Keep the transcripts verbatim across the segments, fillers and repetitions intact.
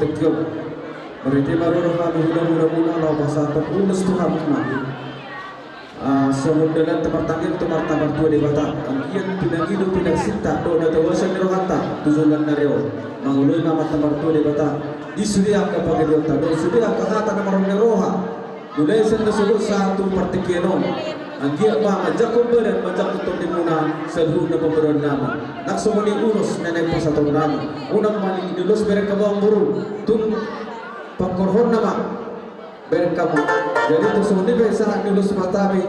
Tingki on. Marhite ma roha ni hulahula muna laho pasahathon ulos tu hamu nami. Ah, songon dalan tu martangiang tu Amanta Martua Debata, anggiat pinangido pinarsinta dohot na tauasan ni rohanta tu joloan ni ari on. Mangoloi ma Amanta Martua Debata di sude angka pangidoanta dohot sude angka hata na marhite ni roha. Mulai sian na sogot sahat tu partingkian on. Anggiat ma manjangkon badan, manjangkon tondi muna saluhutna pamoruon nami. Nang songon i ulos na naeng pasahaton nami. Unang ma niulos, bereng hamu amangboru. Tung pangkorhonna ma. Bereng hamu. Jadi tung songon i pe sahat ni ulos hami,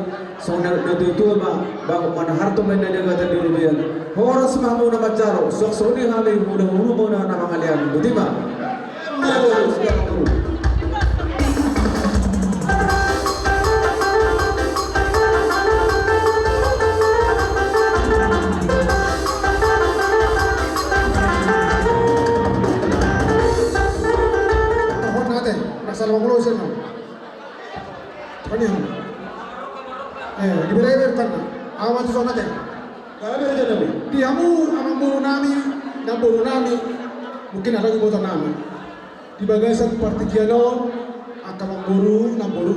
songon na didok ni natuatua ma, bagot ma na harto, bahen na dagatan di robean. Horas ma hamu na manjalo, suang songon i hami hulahula muna na mangalean. Boti ma. Tokon nate, rasa lima puluh sen. Tokon i. Eh, di bere-bere tanna. Awan tu sonate. Gabe raja nami. Di hamu amangboru nami, namboru nami, mungkin ada iboto nami. Di bagasan partingkian on, angka amangboru, namboru,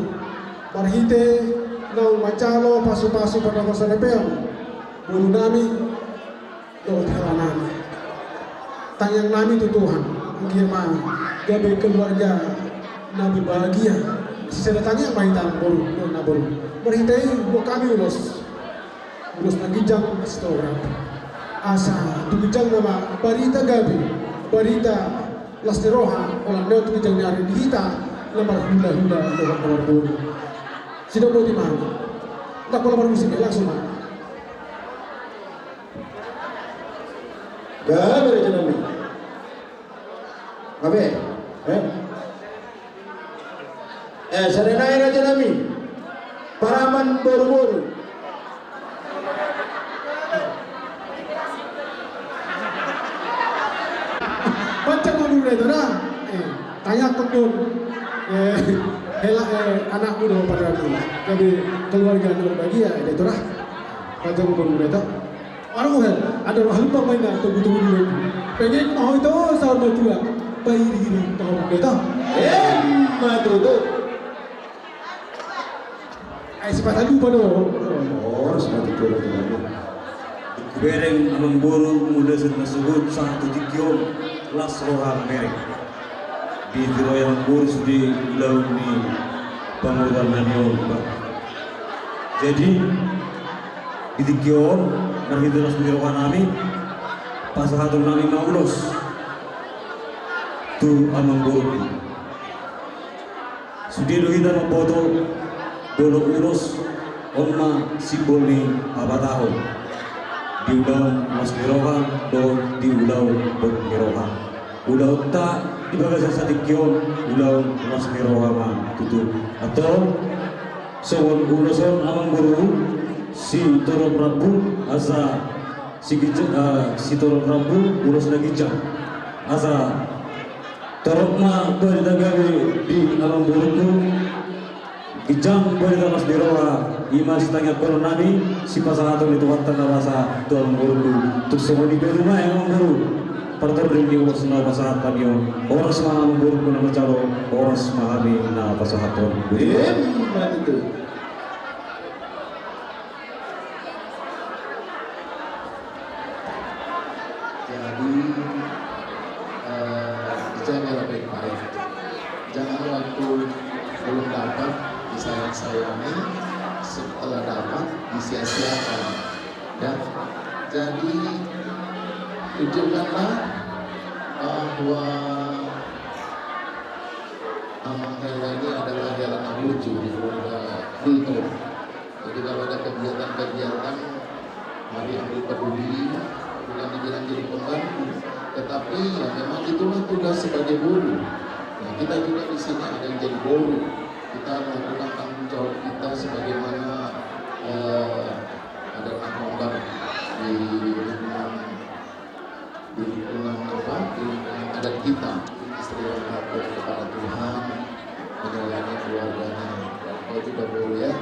marhite naung manjalo pasupasu pardongansaripeon boru nami dohot hela nami. Tangiang nami tu Tuhan, anggiat ma gabe keluarga na berbahagia. Sisada tangiang ma hita, amangboru dohot namboru. Marhite i huboan hami ulos. Ulos na ginjang, ulos na ginjang. Asa tumundalhon ma barita gabe, barita las ni roha, holan na tumundalhon ni ari di hita na marhulahula dohot na marboru. Sidok boti ma. Ndang pola marmusik, langsung ma. Gabe raja nami. Gabe, eh? Eh, sada nai raja nami. Paraman boruboru. Baca boru na itu dah. Eh, tanya kudun. Eh, hela, eh, anakmu dong pada aku. Jadi keluarga anu bahagia, eh, itu dah. Baca boru na itu. Aro he, ada roha lupa main na togu-togu dulu. Pengen mau itu sama tua. Bayi gini, tahu beta. Eh, matu tu. Ai sipata lupa do. Oh, sipata lupa do. Bereng amangboru, mulai sian na sogot sahat tu tingki on, las roha bereng. Di tiro amangboru sude ulaon ni pamoruon nami on, Pak. Jadi, di tingki on, marhite las ni roha nami, pasahaton nami ma ulos tu amangboru. Sude do hita mamboto, molo ulos on ma simbol ni hapatahon. Di ulaon las ni roha dohot di ulaon bot ni roha. Ulaonta di bagasan satingki on, ulaon las ni roha ma tutu. Antong songon ulos on, amangboru, sitorop rambu asa siginjang, eh, sitorop rambu ulos na ginjang. Asa torop ma barita gabe di amangborungku. Ginjang barita las ni roha, i ma sitangianghonon nami, sipasahaton ni Tuhanta na basa tu amangborungku. Tung songon i pe nuaeng, amangboru, partording ni ulos na pasahat hami on. Horas ma amangborungku na manjalo, horas ma hami na pasahathon. Ima tutu. Jadi, eh, jagalah baik-baik. Jangan waktu belum dapat disayang-sayangi, setelah dapat disia-siakan. Ya. Jadi, tunjukkanlah bahwa Amang Hela ini adalah hela na burju di keluarga Gultom. Jadi, kalau ada kegiatan-kegiatan, mari ambil peduli, bukan dibilang jadi pembantu, tetapi ya memang itulah tugas sebagai boru. Nah, kita juga di sini ada yang jadi boru. Kita melakukan tanggung jawab kita sebagaimana, eh, adat dan norma di lingkungan, di lingkungan apa, di lingkungan adat kita. Istri yang takut kepada Tuhan, menyayangi keluarganya. Bapak juga boleh ya,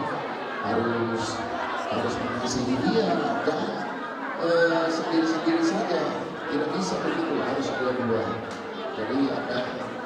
harus, harus mengasihi dia. Jangan, eh, sendiri-sendiri saja. Tidak bisa begitu, harus dua-dua. Jadi apa yang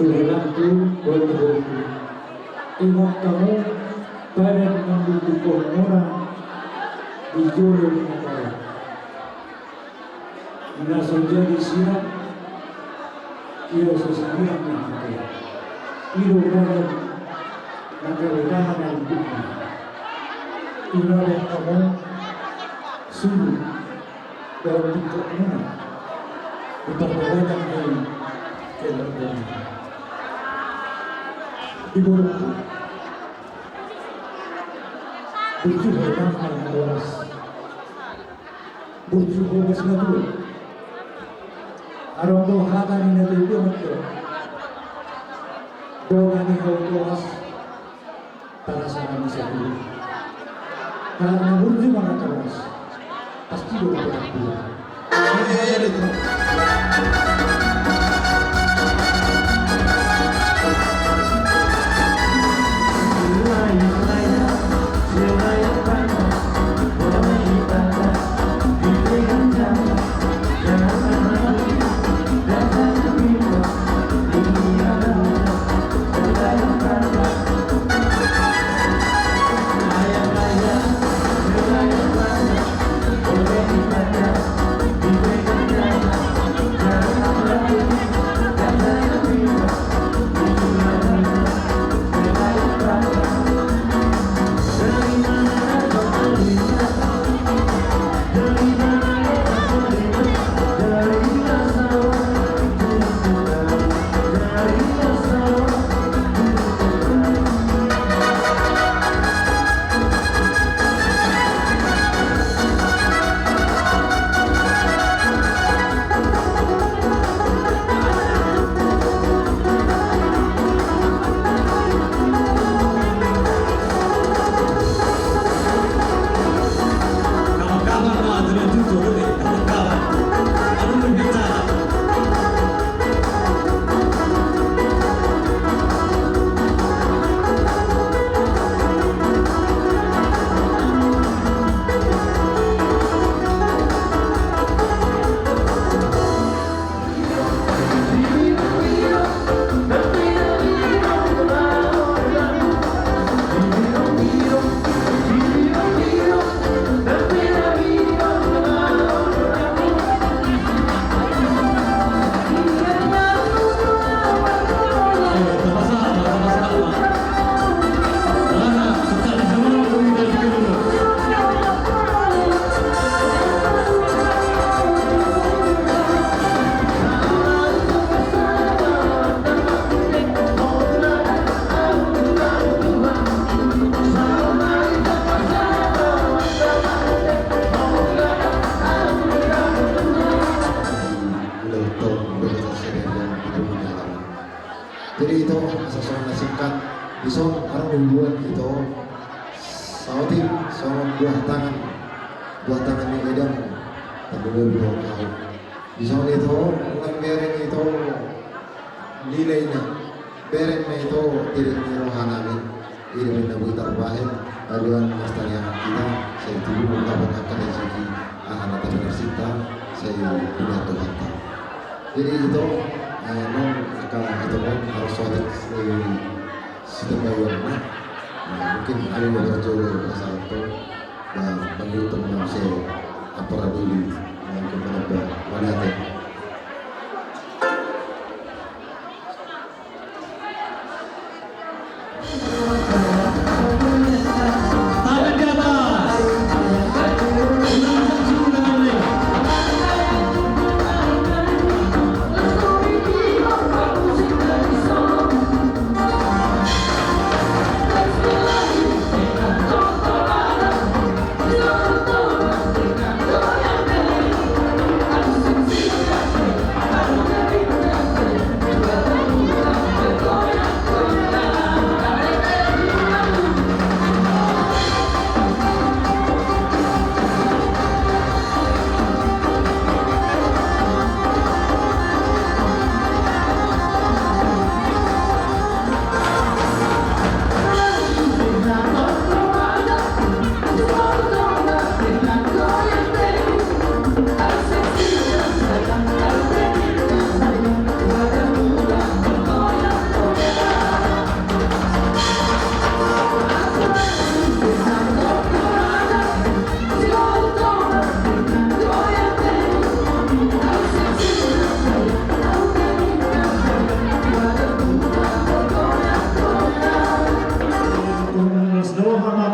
Tuhanku, Tuhanku, ingot hamu badan na nidokmuna di jolo ni Natal. Na so jadi siap, ia so siap ni hata. I do badan na taridangan na nidokmuna. Ingot hamu, sulu. Dalam tingkatnya, di pardalanan ni keluarga, di borokku. Burju ho, Amang, na horas. Burju ho, bos na tuat. Adong do hata ni na tuatua, Amang, do. Bona ni ho horas. Tarasa na masa dulu. Kalau na burju manang horas, pasti do dapotan tulang. Jadi ito, asa songon na singkat, dison adong do hubuan ito, saotik songon buah tangan, buah tangan ni edang, tanda bobi dohot ahu. Dison ito, unang bereng ito nilaina, bereng ma ito tirik ni roha nami. I do na boi tarbahen, aduan mastariangan hita, sai tubu mangkapon angka rezeki, aha na tapinarsinta, sai pinatuhanta. Jadi ito, eh, nung angka ito pun harus wajib, eh, sitambayonna. Nah, mungkin ayo berjolo pasal itu, dan menghitung nafsi apa dulu, mungkin benar-benar melihat.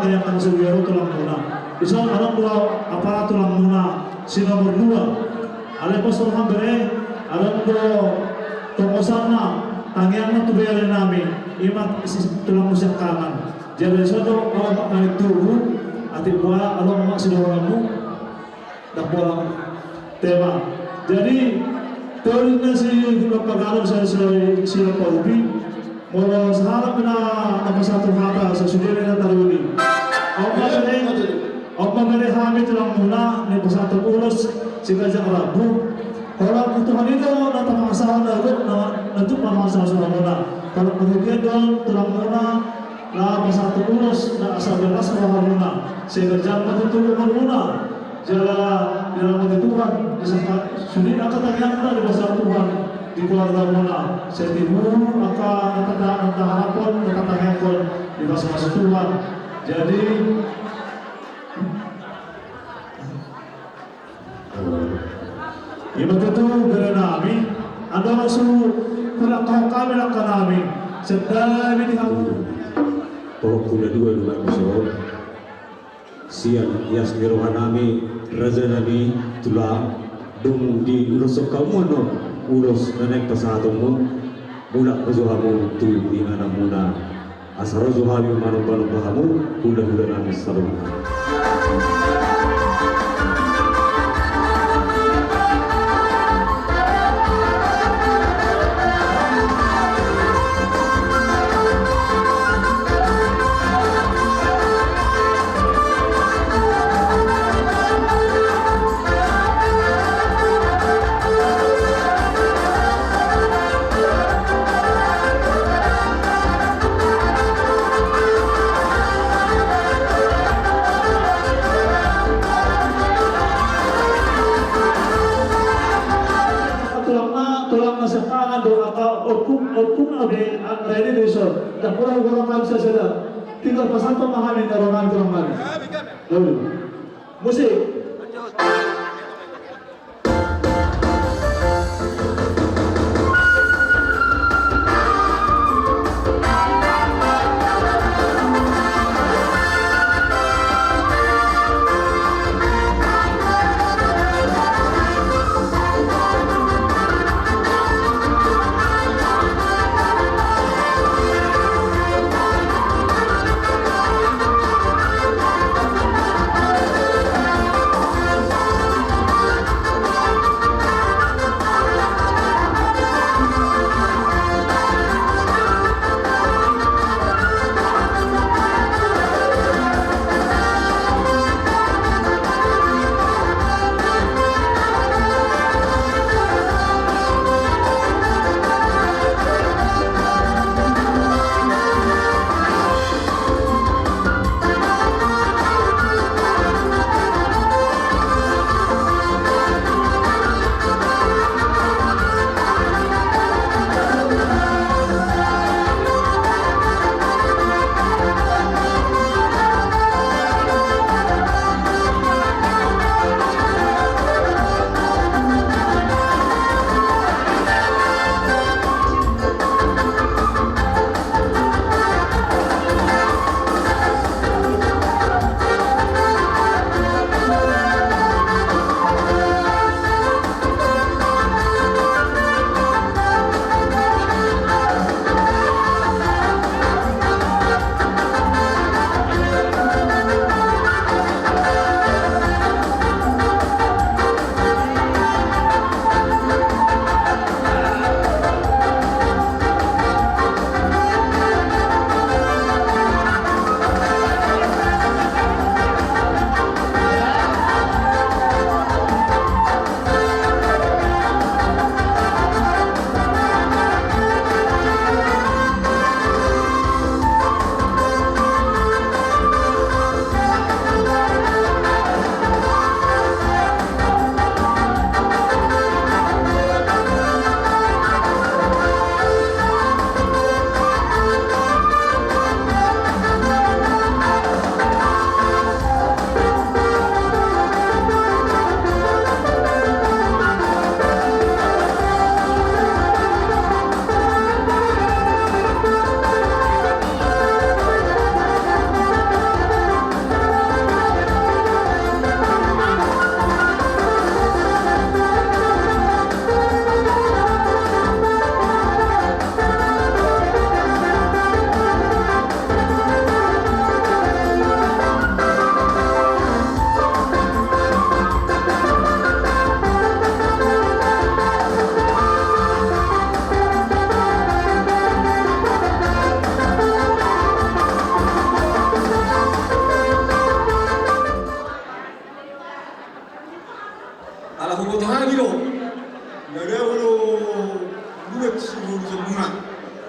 Yang kena sedia tulang muna. Bisa adong do apala tulang muna si nomor dua. Alai pos roham bere, adong do tongosanna, tangiangna tu bere nami, ima si tulang muna siangkangan. Jadi so do, o, mak nai tubu, atik boha, adong mak si dohononmu. Ndang pola tema. Jadi, teori na si Gulom Pagalan, si, si, si Gulom Paupi, molo sahalak na, na pasahat hata, so sude na taruli. Aut ma bere, aut ma bere hami tulang muna, na pasahat ulos, si ganjang rambu. Holan Tuhan i do, na tapasahat na, na, na tu pasahat muna. Holan kerugian do, tulang muna, na pasahat ulos, na asa bernas rohamuna, sai ganjang ma tutu umurmuna. Jala diramoti Tuhan, disangka sude angka tangiangmuna dipasahat Tuhan di keluargamuna, sai tibu angka na tata-, na taharapkon, na tatangiangkon dipasahat Tuhan. Jadi, ima tutu bere nami, andorang so hulangkahon hami angka nami, sai dame di hamu. Pokokna dua, dua, dua. Sian ias ni roha nami, raja nami, tulang, dung diuloshon hamu annon ulos na naeng pasahatonmu, mulak ma jo hamu tu ingananmuna. Asa ro jo hami manomba-nomba hamu, hula-hula nami saluhutna. Tulang na, tulang na siangkangan do angka ompung, ompung na be, a, rene do dison. Ndang pola hugorahon sasada. Tinggal pasahathon ma hami na roha nami tulang nami. Lalu. Musik.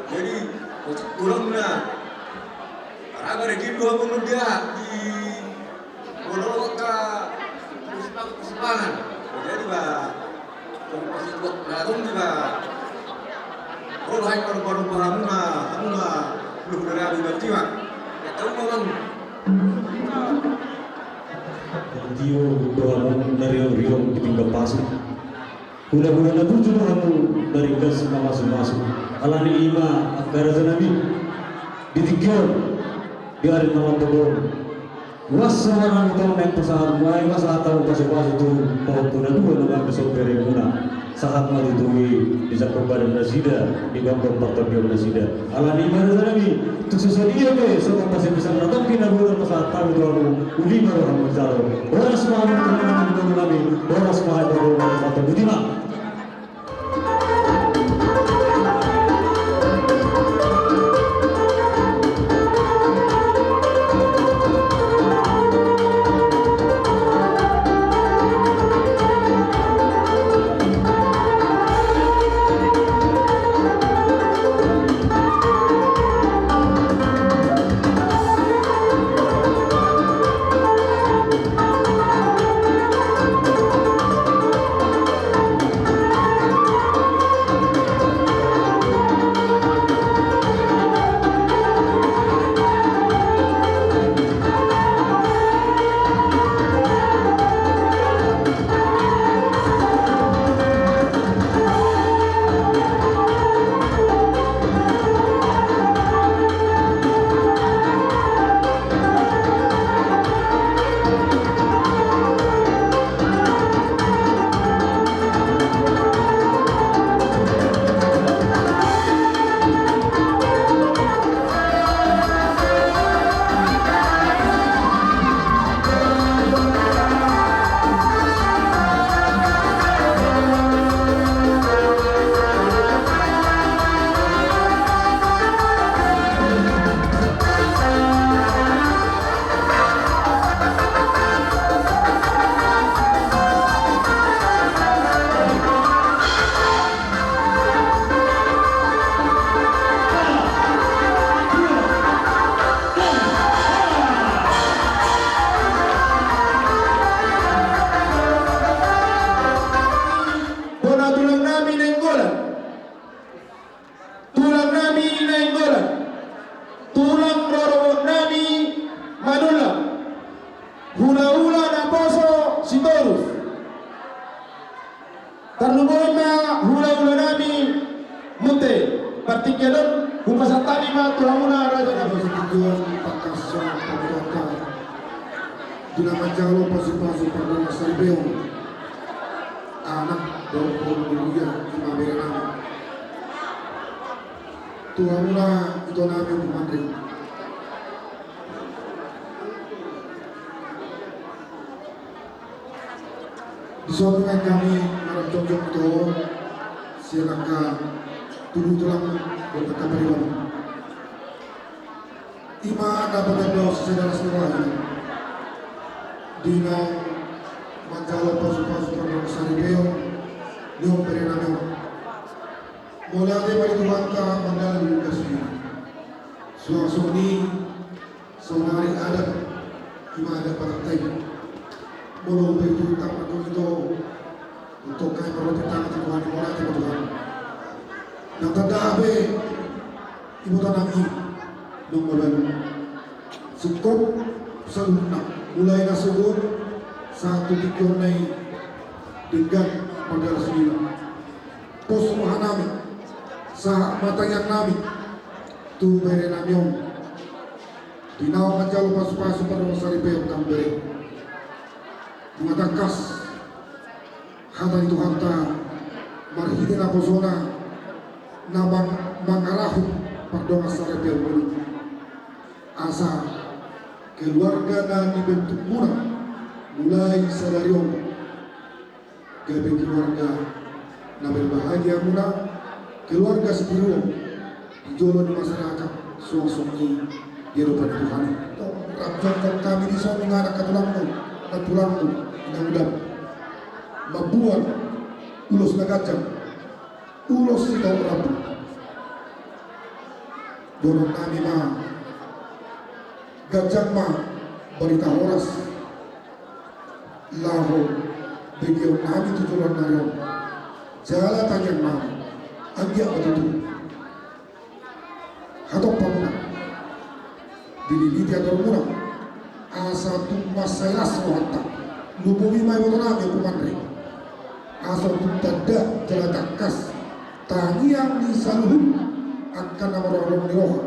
Jadi, untuk pulang na, karena ada gitu apa mendia di Bodo ka persimpangan, persimpangan. Jadi ba, kalau pas itu, langsung juga. Kalau hai baru-baru baru na, kamu na, lu berani berarti mah. Ya tahu memang. Tio doa dari Orion di tinggal pasir. Hulahula na burju do hamu, na ringgas mamasumasu. Alani i ma angka raja nami, di tingki on, di ari na mamboan on, uas sabar nami tong naeng pasahat, ai pasahat hamu pasupasu tu pahompu na dua na baen di son beremuna. Sahat ma tutu i di jangkon badan nasida, di bangkon partondion nasida. Alani i ma raja nami, tung so sadia pe songon pasipisang na tongkin na boi pasahat hami tu hamu, uli ma roha manjalo. Horas ma hamu tu hamu nami, horas ma hamu tu hamu nami. Bona tulang nami Nainggolan. Tulang nami Nainggolan, tulang rorobot nami Manullang, hulahula naposo Sitorus. Tarlumobi ma hulahula nami Munthe. Partingkian on hupasahat hami ma tu hamuna raja nami. Tujuan pangkasong pangkota. Di na manjalo pasupasu pardongan saripeon. Anak boru boru di luya ima bere nami. Tu hamuna ito nami Ompu Manri. Di son nuaeng hami marjokjok tu sian angka tubu tulang dohot angka pariban. Ima na panggabean sisada las ni roha i. Di na manjalo pasupasu pardongan saripeon ni on bere nami on. Mauliate ma di Tuhanta mandala di lugas i. Suang songon i saonari adat ima adat Batak i. Molo pe tu tangga tu ito. Untuk kami perlu tangan Tuhan, mauliate ma Tuhan. Nang tanda hape iboto nami nunga balu. Singkop saluhutna, mulai na sogot sahat tu tingki on na i denggan pardongan saripeon. Pos roha nami sahat ma tangiang nami tu bere nami on. Di na manjalo pasupasu pardongan saripeon hamu bere. Nunga tangkas hata ni Tuhanta marhite naposona na mang-, mangarahon pardongan saripeon muna. Asa keluarga na nibentukmuna mulai sadari on gabe keluarga na berbahagia muna, keluarga sitiruon di jolo ni masyarakat suang songon i di adopan ni Tuhan. Rap jongkon hami di son nunga anak tulangmu, anak tulangmu, inang udam. Mamboan ulos na ganjang, ulos sitaon rambu. Dohonon nami ma, ganjang ma barita horas laho begeon nami tu joloan ni ari on. Jala tangiang nami, anggiat ma tutu hatop hamuna dililiti andor muna, asa tung mansai las rohanta. Lumobi ma iboto nami Ompu Manre, asa tung tanda jala tangkas tangiang ni saluhut angka na marholong ni roha.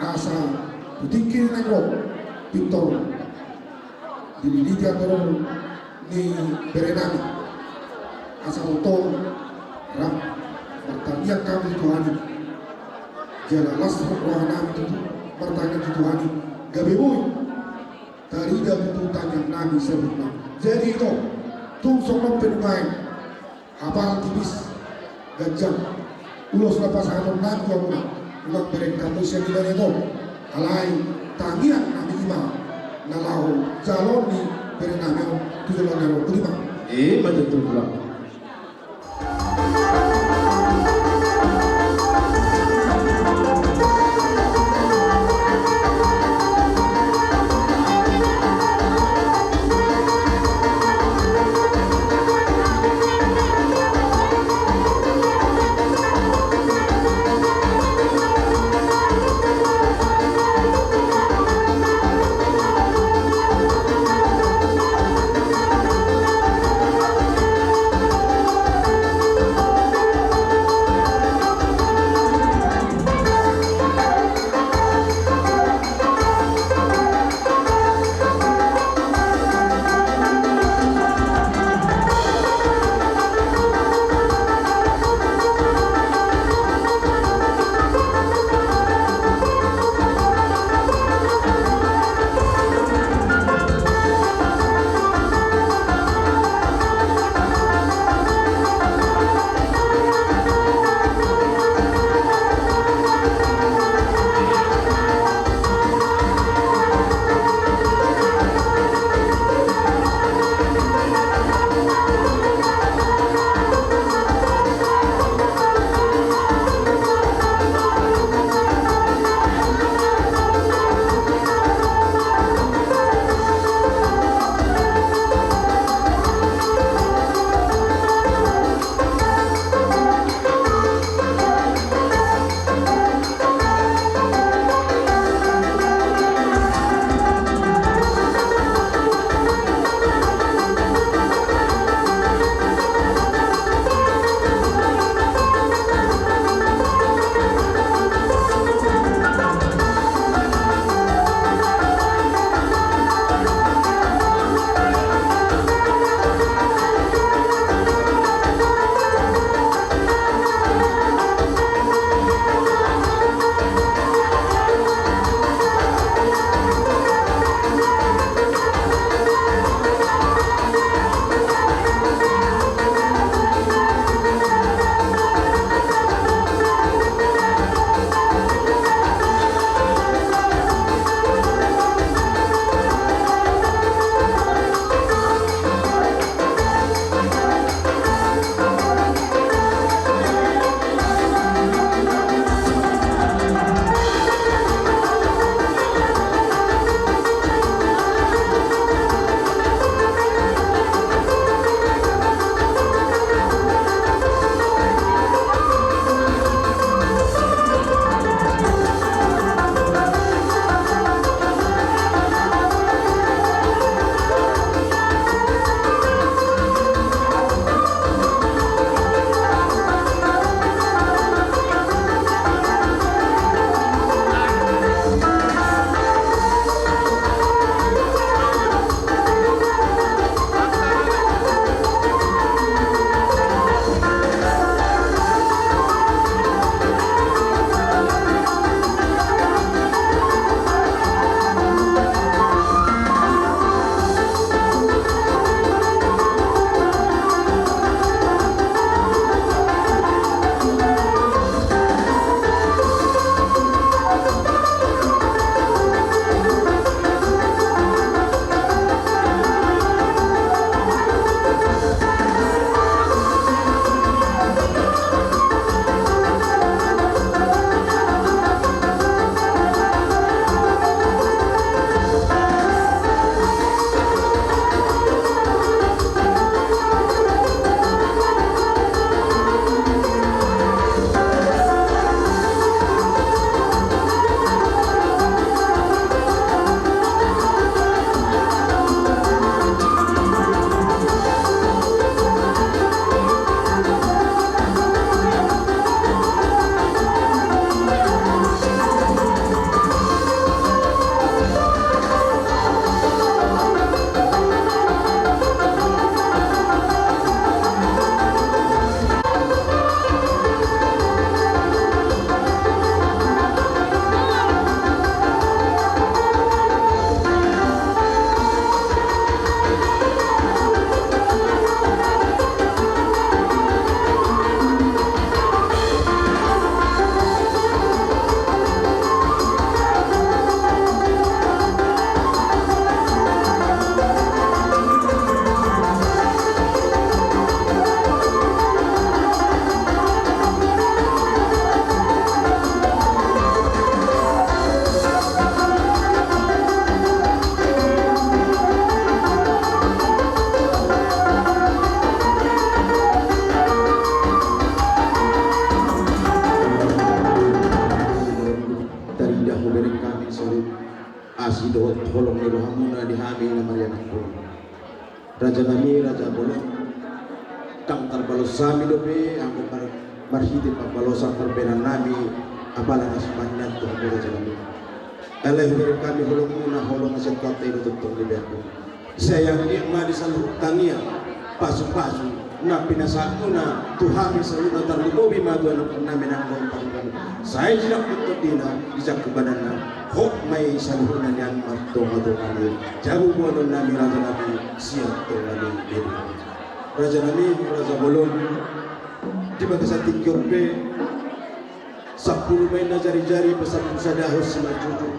Asa tu tingki na naeng ro pintor dililiti andor ni bere nami, asa tongtong rap martangiang hami tu Tuhan i. Jala las roha nami tutu martangiang tu Tuhan i, gabe boi tarida tutu tangiang nami saluhutna. Jadi ito, tung songon on pe nuaeng, hapal tipis, ganjang ulos na pasahaton nami tu hamuna. Unang bereng hamu sian ibana ito, alai tangiang nami i ma na laho jaloon ni bere nami on tu joloan ni ari on. Boti ma. Ima tutu, Tulang. Asi dohot holong ni rohamuna di hami na marianakhon. Raja nami, Raja Bolon, ndang tarbalos hami dope anggo mar-, marhite parbalosan parbalosan nami, apala na sumanan tu hamu raja nami. Alai hubereng hami holongmuna, holong na sian Tuhanta i do tongtong dibereng. Sai anggiat ma di saluhut tangiang, pasupasu na pinasahatmuna tu hami saluhutna, tarlumobi ma tu anak nami nang dohot parumaen nami. Sai jinak ma tondina, dijangkon badanna, hot ma i saluhutna nian martonga-tonga ni jabu boanon nami raja nami sian tonga ni Medan. Raja nami, Raja Bolon, di bagasan tingki on pe, sampulu ma inna jari-jari, pasampulu sadahon simanjujung.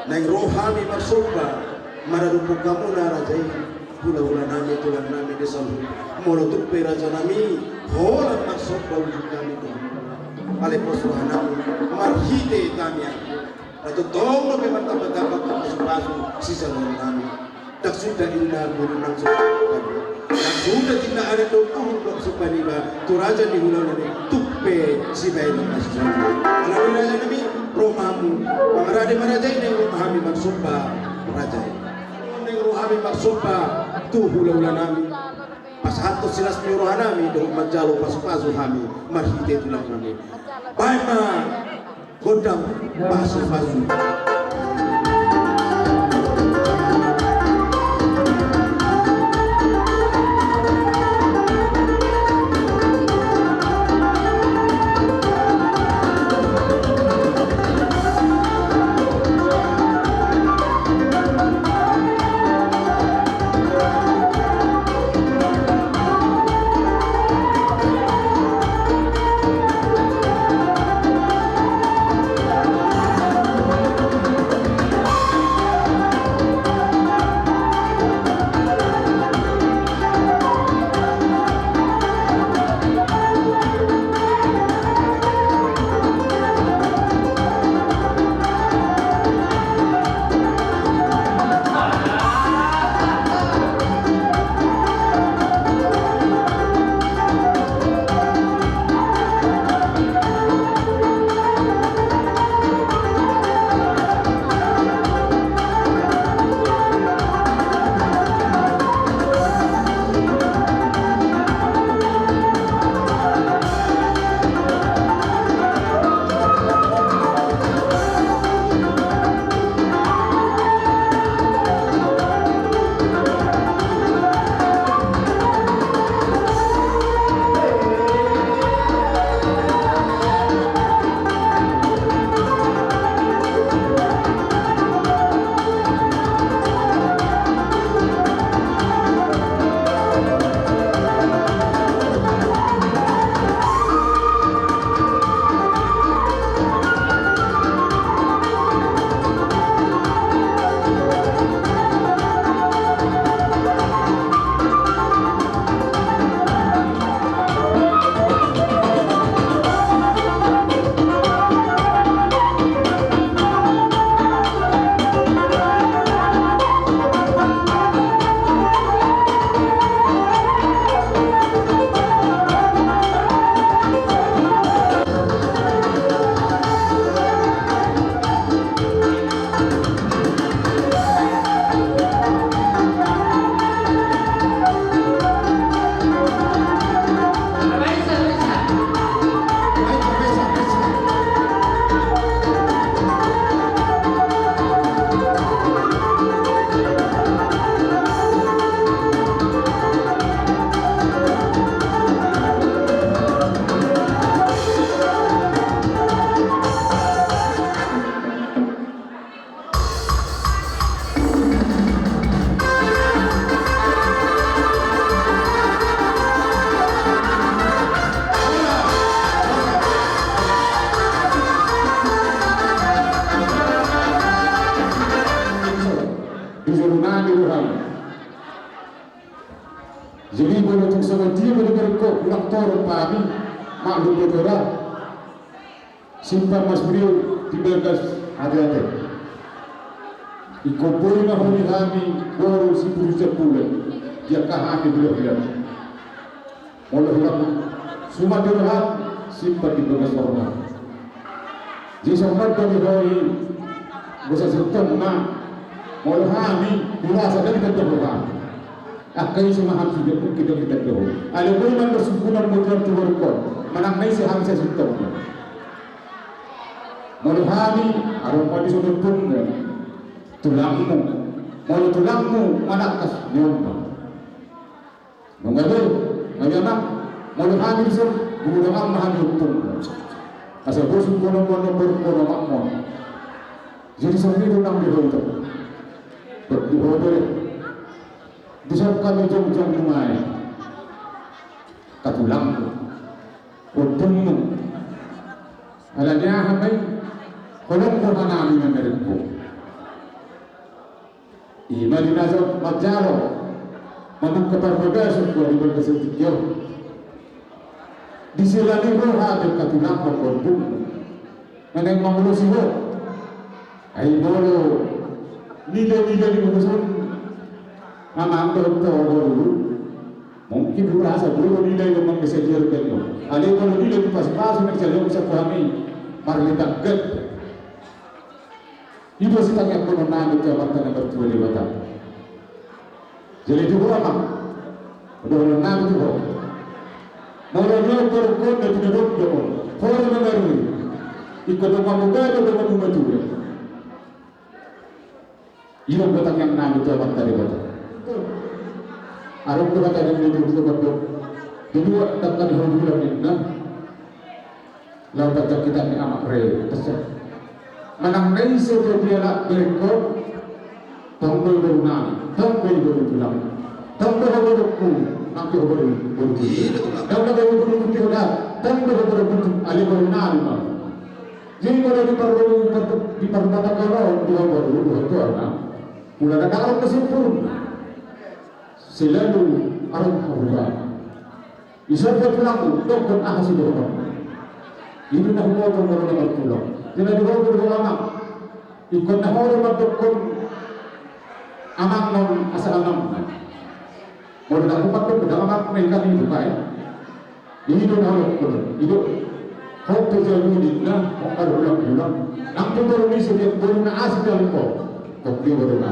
Naeng ro hami marsomba maradophon hamuna raja i, hulahula nami, tulang nami di saluhut. Molo tung pe raja nami, holan marsomba ujung nami tu hamu. Alai pos roha nami marhite tangiang, na tongtong dope martamba-tamba tu pasupasu sijaloon nami. Ndang suda inna guru, ndang suda, ndang suda inna adat dohot uhum dohot somba niba tu raja ni hulahula nami, tung pe sibaenon na so sae. Alani i raja nami, ro ma hamu mangarade ma raja i, naeng ro ma hami marsomba raja i. Naeng ro hami marsomba tu hulahula nami, pasahathon silas ni roha nami dohot manjalo pasupasu hami marhite tulang nami. Baen ma gondang pasupasu. Di jolo nami roham. Jadi molo tung songon dia molo berengkok ulang torop hami, maklum do tora. Simpan ma sude di bagas ateate. Ingkon boi ma holi hami boru sipulu jam bulan, di angka hami hulahula. Molo hurang suman di roham, simpan di bagas roham. Jadi songon on do di holi Boasa sintong na, molo hami, hurasa ndang ditanda ho hami. Angka ise ma hami sude, mungkin ndang ditanda ho. Alai boi ma na sungkunan molo tu borungkon, manang na ise hami sai sintong. Molo hami, adong ma dison ompungmu, tulangmu. Molo tulangmu, manangkas, nion ma. Nunga do, nunga do, molo hami dison, guru dongan ma hami ompungmu. Asa boi sungkunan molo borungkon, omakmu. Jadi songon i do nang di ho ito. Berdoa deh. Dison hami jongjong nuaeng. Angka tulangmu. Ompungmu. Alani aha ma i? Holong roha nami mamereng ho. Ima di na so manjalo. Mamungka parbagason ho di bagasan tingki on. Di sela ni roha di angka tulangmu, ompungmu. Manang mangulosi ho. Ai molo nilai-nilai di bagasan. Amang dohot ho boru. Mungkin hurasa boru nilai do mangkasadiarkan do. Alai molo nilai di pasu-pasu na di salion sapa hami. Marlitanggan. I do sitangianghonon nami tu Amanta na martua Debata. Jadi tu ho amang. Dohonon nami tu ho. Molo nion borungkon na tinadok do on. Ho do mangarui. Ingkon donganmu gabe donganmu matua. I do tangiang nami tu Amanta Debata. Adong do hata ni natua-tua mandok. Di dua dangka ni hau bulan ninna. Laho panjangkitan ni amak re, pesa. Manang na ise pe dialap berengkon, tong do i boru nami, tong do i boru tulang. Tong do ho borungku, nang pe ho boru, boru tulang. Tong do ho boru tulang, tong do ho boru tulang, alai boru nami ma. Jadi molo di par-, di par-, di parrumatanggaon on, di ho boru, di ho tulang. Molo na dalan na sempurna. Selalu arung habuka. Ise pe tulangmu, dokkon aha sidohonon. I do na huboto molo na martulang. Jadi di ho do amang. Ingkon na ho do mandokkon amang on asa amang. Molo na huboto do amang na ikan i do baen. I do na hudokkon. I do. Ho pe jabu ninna, ho pe ulang-ulang. Nang pe boru ni setiap boru na asing dalam ho. Tok di boru na.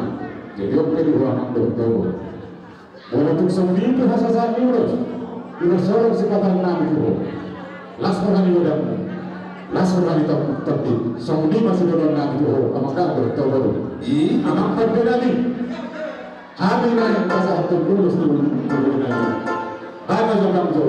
Jadi oke di ho amang do. Molo tung songon i pe hasasahat ni ulos, ulos holong sipata nami tu ho. Las roha ni godangmu. Las roha ni tondi. Songon i ma sidohonon nami tu ho, amang dohot ho boru. I, amang pande nami. Hami nai pasahat ulos tu, tu nami. Baen ma jo amang jo.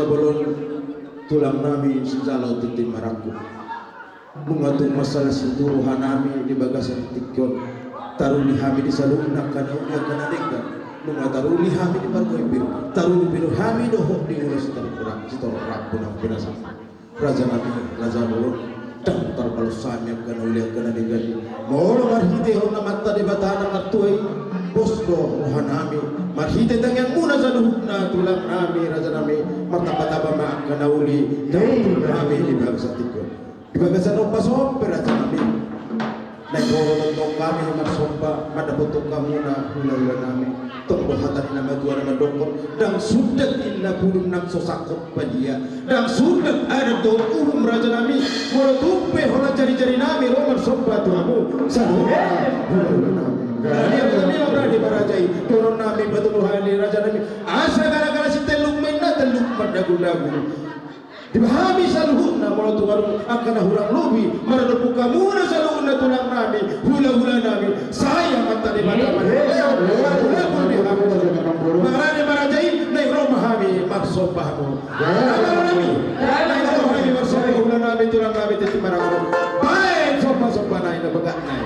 Bolon tulang nami sijalo tintin marangkup. Nunga tung mansai las situtu roha nami di bagasan tingki on. Taruli hami di saluhutna angka na uli angka na denggan. Nunga taruli hami di pargoi pir. Taruli pir hami dohot di ulos sitorop rambu na pinasahat. Raja nami, raja bolon, ndang tarbalos hami angka na uli angka na denggan i. Molo marhitehon Amanta Debata na martua i, pos do roha nami. Marhite tangiangmuna saluhutna tulang nami, raja nami, martamba-tamba ma angka na uli na umur nami di bagasan tingki on. Di bagasan on pe, raja nami. Naeng ro tongtong hami marsomba, mandapothon hamuna hulahula nami. Tong do hata ni na matua na mandok, ndang sundat inna pudun nang so sangkot badia. Ndang sundat adat dohot uhum, raja nami. Molo tung pe holan jari-jari nami ro marsomba tu hamu, saluhutna hulahula nami. Jadi, raja nami, raja i, dohonon nami, patuduhon ni raja nami. Asa gara-gara sitelluk ma inna, telluk mandagu-dagu. Di hami saluhutna, molo tung adong angka na hurang lobi, maradophon hamuna saluhutna tulang nami, hulahula nami, sai Amanta Debata manjalo lagu-lagu di hami. Mangarade ma raja i, naeng ro ma hami marsomba hamu. Hula nami, naeng ro hami marsomba, hula nami, tulang nami, tintin marangkup. Baen somba-somba nai na bagak nai.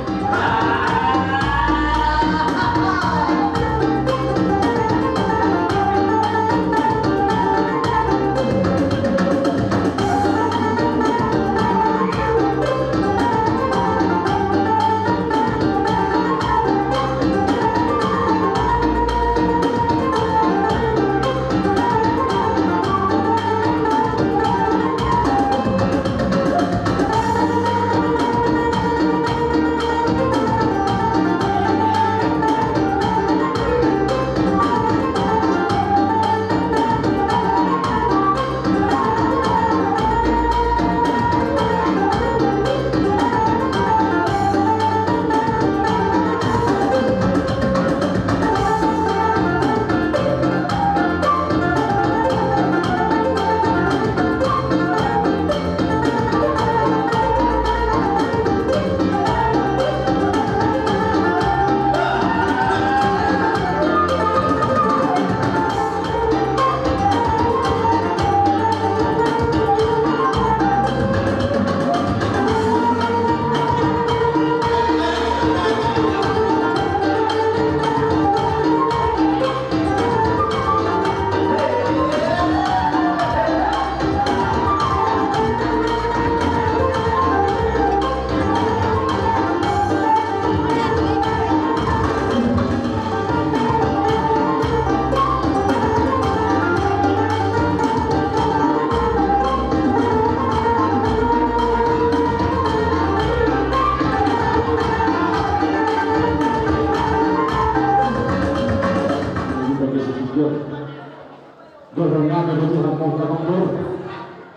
Dohonon nami do tu hamu, amang boru.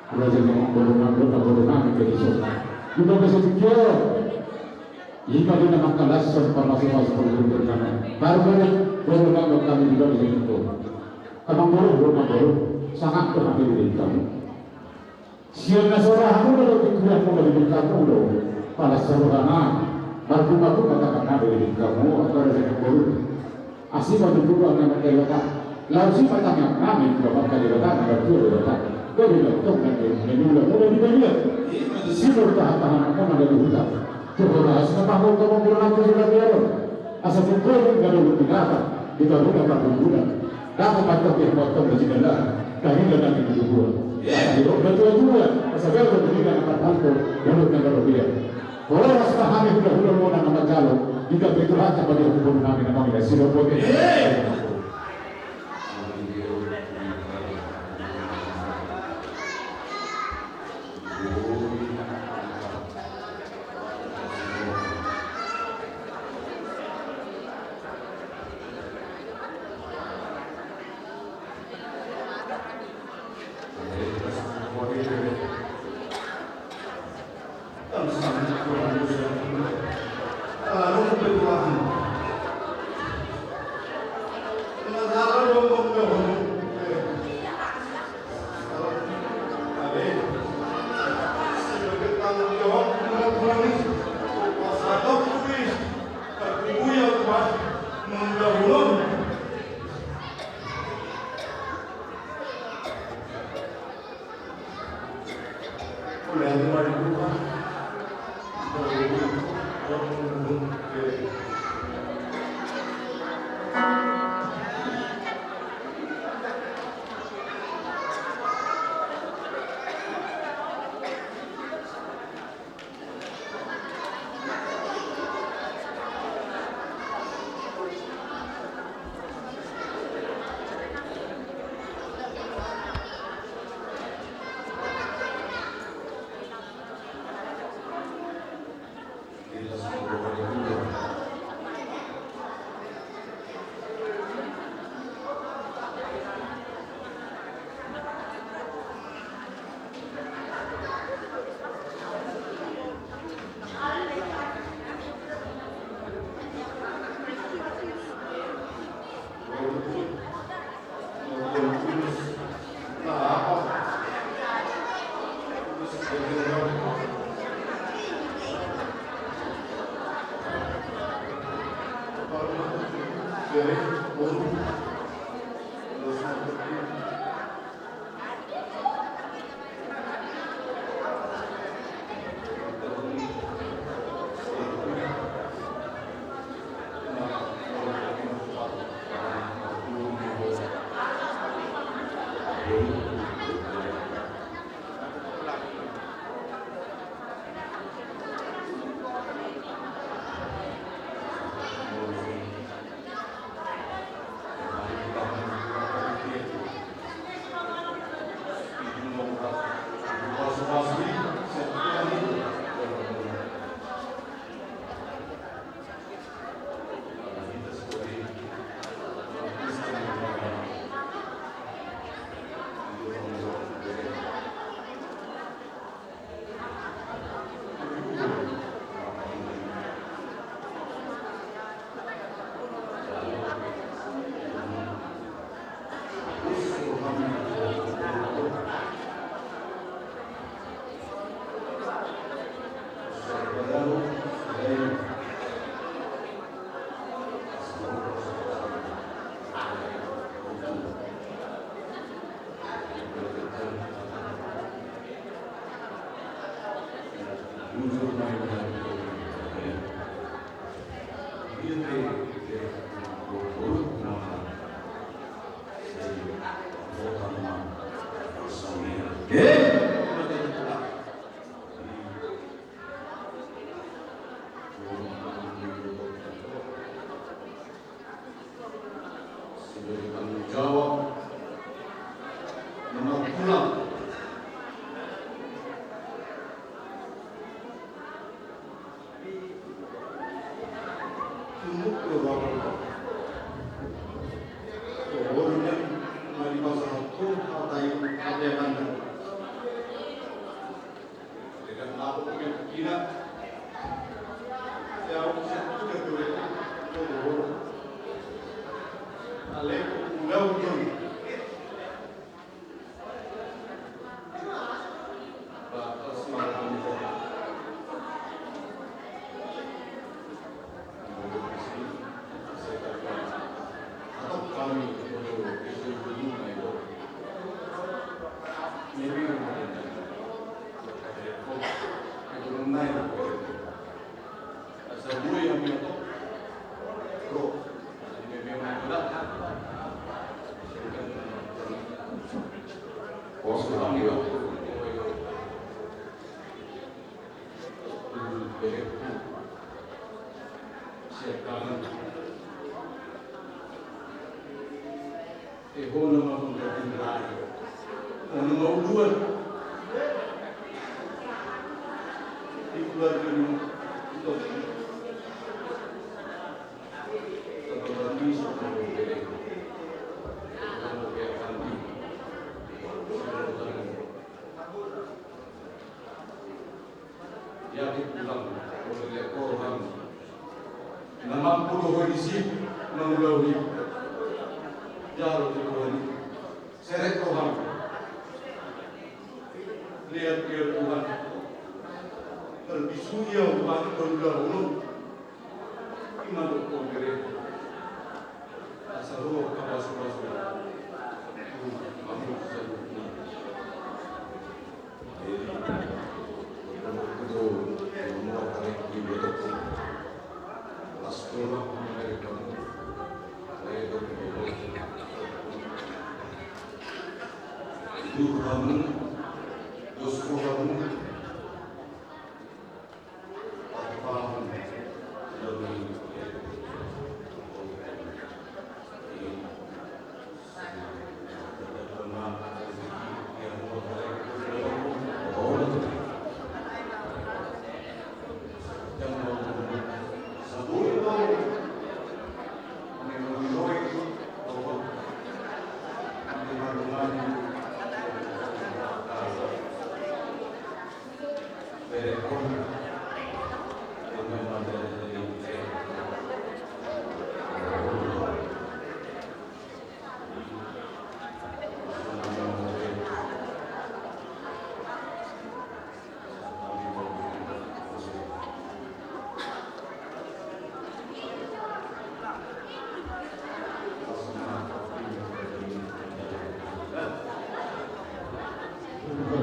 Raja ni amang boru nami, amang boru nami, jadi so. Di bagasan tingki on, i ma di na mangkalashon parmasu-masu parguru nami. Baru balik, boru nami, kami di bagasan tingki on. Amang boru, amang boru, sangat do hami di hamu. Sian na so ra hamuna do, di kuliahmuna di hamu do. Pala saluhutna marbunga-bunga tangan nami di hamu, angka raja ni boru. Asi ma di bulan na mangkalashon. Laos i ma tangiang nami tu Amanta Debata na martua Debata. Gabe na tong na niula-niula muna di balian. Sinur tahan-tahan muna di huta. Tu horas na pahol ka mambulan tu sudah biaron. Asa tung tolu na dolu binatang di bangunan parhundungan. Dapot mantong di mantong di jendela, kami dan di kuburan. Di rok na tua-tua, asa bel di jendela na parpantol, dulu na baru dia. Horas ma hami hulahula muna na manjalo, di gabe Tuhan sama di kuburan nami na mangidah sidok bote. Sebagai tanggung jawab menang pulang. Tunduk ke bapak. Pokoknya mari pasahat tu hata yang ada yang anda. Yakin pulang oleh korban. Na mampu do ho disi mangulahon i. Jalo tu Tuhan i. Serep roham. Lihat dia Tuhan. Terbisu dia Tuhan mangulahon. Ima do pembere. Asa roha pasu-pasu. Amin. Jadi,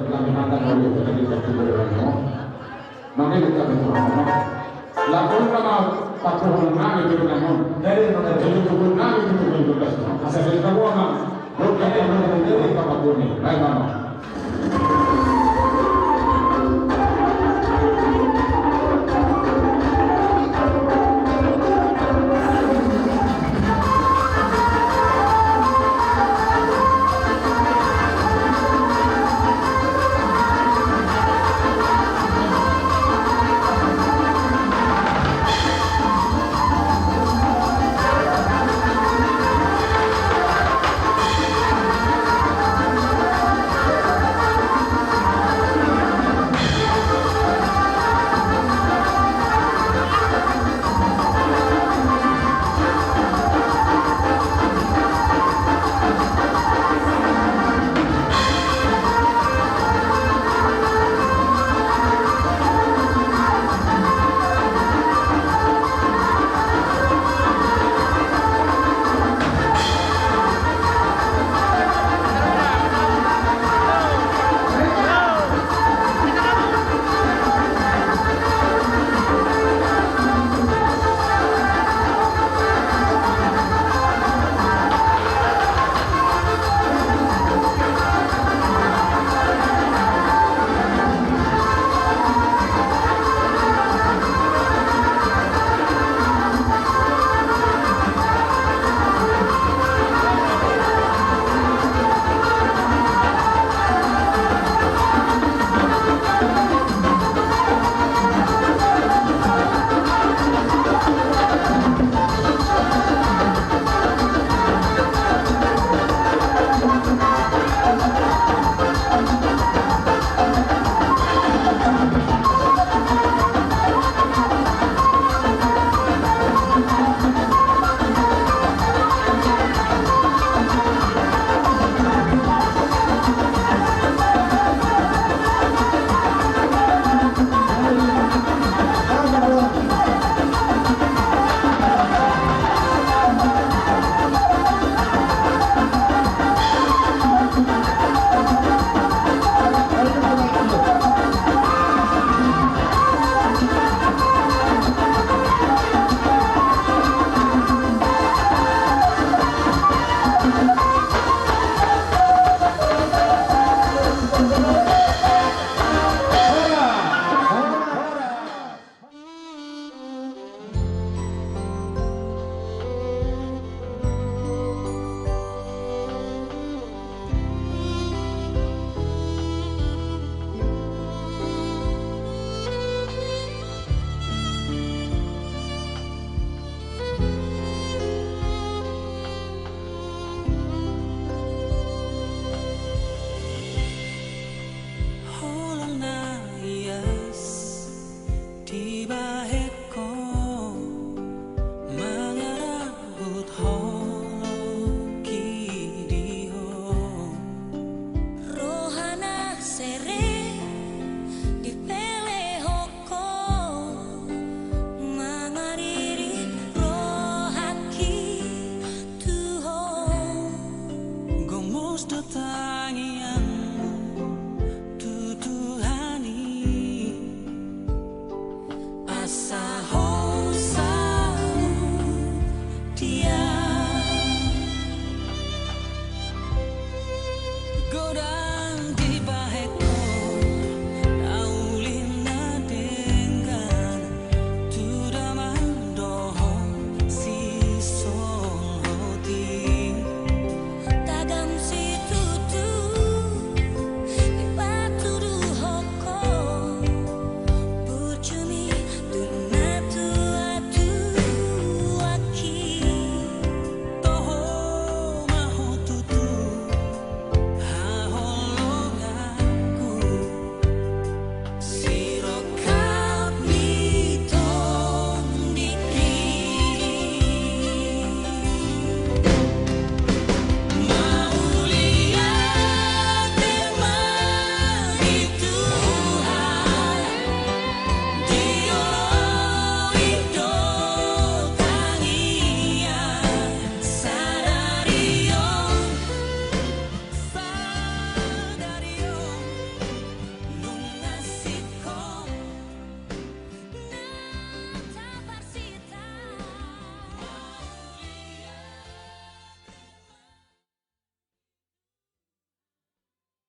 Nami hata kau itu tadi waktu berlalu. Maka itu kami tuh. Lakukan nama patron nami tuh nami. Jadi, jadi tuh nami tuh tuh tuh tuh. Asal kita mau mah. Bukan yang mau jadi apa pun nih. Baik, Mama.